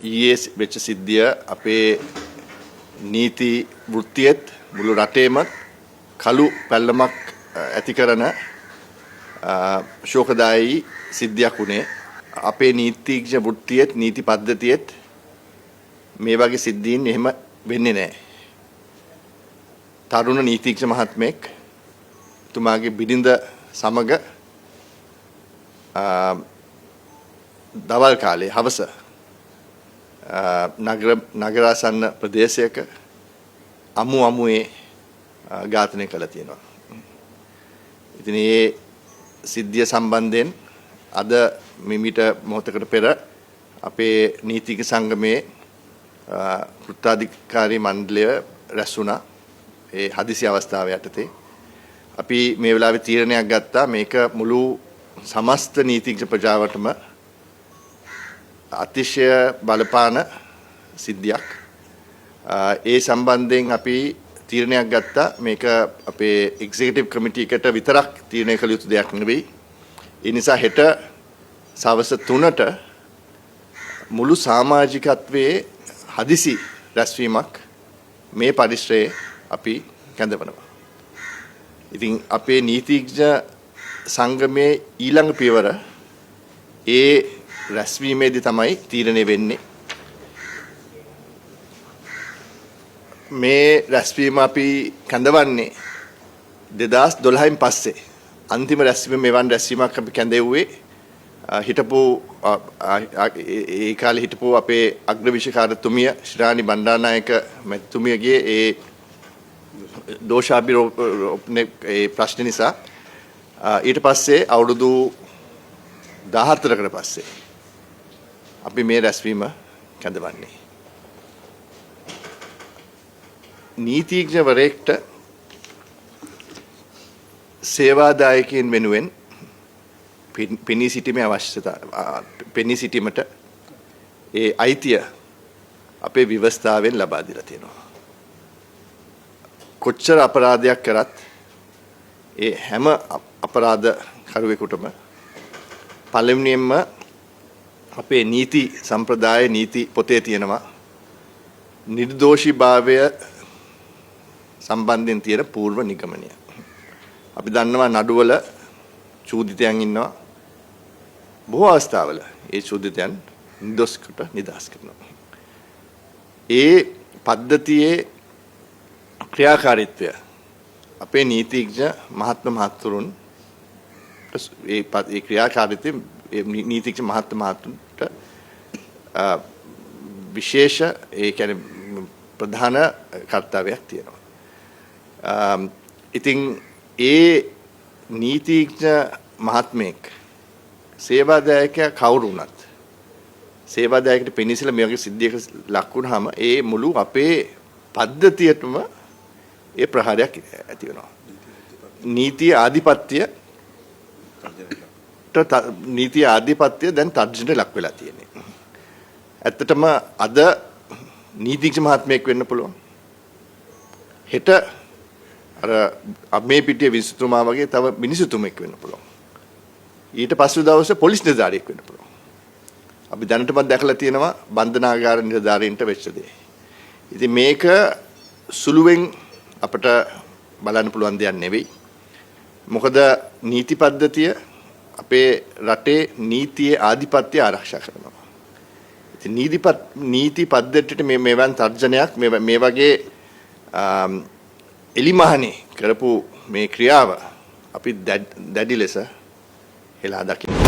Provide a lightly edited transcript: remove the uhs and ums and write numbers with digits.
ඊයේ වෙච්ච සිද්ධිය අපේ නීති වෘත්තියෙත් මුළු රටේම කළු පැල්ලමක් ඇති කරන ශෝකදායී සිද්ධියක් වුණේ. අපේ නීතිඥ වෘත්තියෙත් නීති පද්ධතියෙත් මේ වගේ සිද්ධීන් එහෙම වෙන්නේ නැහැ. තරුණ නීතිඥ මහත්මයෙක් එතුමාගේ බිරිඳ සමග දවල් කාලේ හවස නගරාසන්න ප්‍රදේශයක අමු අමුවේ ඝාතනය කළා තියෙනවා. ඉතින් මේ සිද්ධිය සම්බන්ධයෙන් අද මිමිට මොහොතකට පෙර අපේ නීතිඥ සංගමයේ කෘත්‍යාධිකාරී මණ්ඩලය රැස් වුණා. ඒ හදිසි අවස්ථාව යටතේ අපි මේ වෙලාවේ තීරණයක් ගත්තා. මේක මුළු සමස්ත නීතිඥ ප්‍රජාවටම අතිශය බලපාන සිද්ධියක්. ඒ සම්බන්ධයෙන් අපි තීරණයක් ගත්තා. මේක අපේ එක්සිකියුටිව් කමිටි එකට විතරක් තීරණය කළ යුතු දෙයක් නෙවෙයි. ඒ නිසා හෙට සවස 3ට මුළු සමාජිකත්වයේ හදිසි රැස්වීමක් මේ පරිශ්‍රයේ අපි කැඳවනවා. ඉතින් අපේ නීතිඥ සංගමයේ ඊළඟ පියවර ඒ රැස්වීමේදී තමයි තීරණය වෙන්නේ. මේ රැස්වීම අපි කැඳවන්නේ 2012න් පස්සේ අන්තිම රැස්වීම මෙවන් රැස්වීමක් අපි කැඳෙව්වේ හිටපු ඒ කාලේ හිටපු අපේ අග්‍රවිෂකාරතුමිය ශ්‍රාණි බණ්ඩාරනායක මැතිතුමියගේ ඒ දෝෂාභිරෝපණ ඒ ප්‍රශ්න නිසා ඊට පස්සේ අවුරුදු 14කට පස්සේ අපි මේ රැස්වීම කැඳවන්නේ. නීතිඥවරයෙක්ට සේවාදායකයන් වෙනුවෙන් පෙනී සිටීමේ අවශ්‍යතාව, පෙනී සිටීමට ඒ අයිතිය අපේ ව්‍යවස්ථාවෙන් ලබා දීලා තියෙනවා. කොච්චර අපරාධයක් කරත් ඒ හැම අපරාධ කරුවෙකුටම පළවෙනියෙන්ම අපේ නීති සම්ප්‍රදාය නීති පොතේ තියෙනවා නිර්දෝෂීභාවය සම්බන්ධයෙන් තියෙන පූර්ව නිගමනය. අපි දන්නවා නඩුවල චූදිතයන් ඉන්නවා. බොහෝ අවස්ථාවල ඒ චූදිතයන් නිදොස් කොට නිදහස් කරනවා. ඒ පද්ධතියේ ක්‍රියාකාරීත්වය අපේ නීතිඥ මහත්ම මහත්වරුන් ඒ ක්‍රියාකාරීත්වය ඒ නීතිඥ මහත්ම මහත්තුන්ට විශේෂ ඒ කියන්නේ ප්‍රධාන කර්තව්‍යයක් තියෙනවා. ඉතින් ඒ නීතිඥ මහත්මයෙක් සේවාදායකයා කවුරු වුණත් සේවාදායකට පෙනීසිලා මේ වගේ සිද්ධියක ලක් වුණාම ඒ මුළු අපේ පද්ධතියටම ඒ ප්‍රහාරයක් ඇති වෙනවා. නීතිය ආධිපත්‍ය නීතිය ආධිපත්‍ය දැන් තර්ජනයට ලක් වෙලා තියෙන්නේ. ඇත්තටම අද නීතිඥ මහත්මයෙක් වෙන්න පුළුවන්. හෙට අර මේ පිටියේ විනිසුතුමා වගේ තව මිනිසුතුමෙක් වෙන්න පුළුවන්. ඊට පසු දවසේ පොලිස් නිලධාරියෙක් වෙන්න පුළුවන්. අපි දැනටමත් දැකලා තියෙනවා බන්ධනාගාර නිලධාරීන්ට වෙච්ච දේ. ඉතින් මේක සුළුවෙන් අපට බලන්න පුළුවන් දෙයක් නෙවෙයි. මොකද නීති පද්ධතිය අපේ රටේ නීතියේ ආධිපත්‍ය ආරක්ෂා කරනවා. ඉතින් නීති පද්ධතියට මෙවන් තර්ජනයක් මේ වගේ එලිමහනේ කරපු මේ ක්‍රියාව අපි දැඩි ලෙස හෙළා දකිනවා.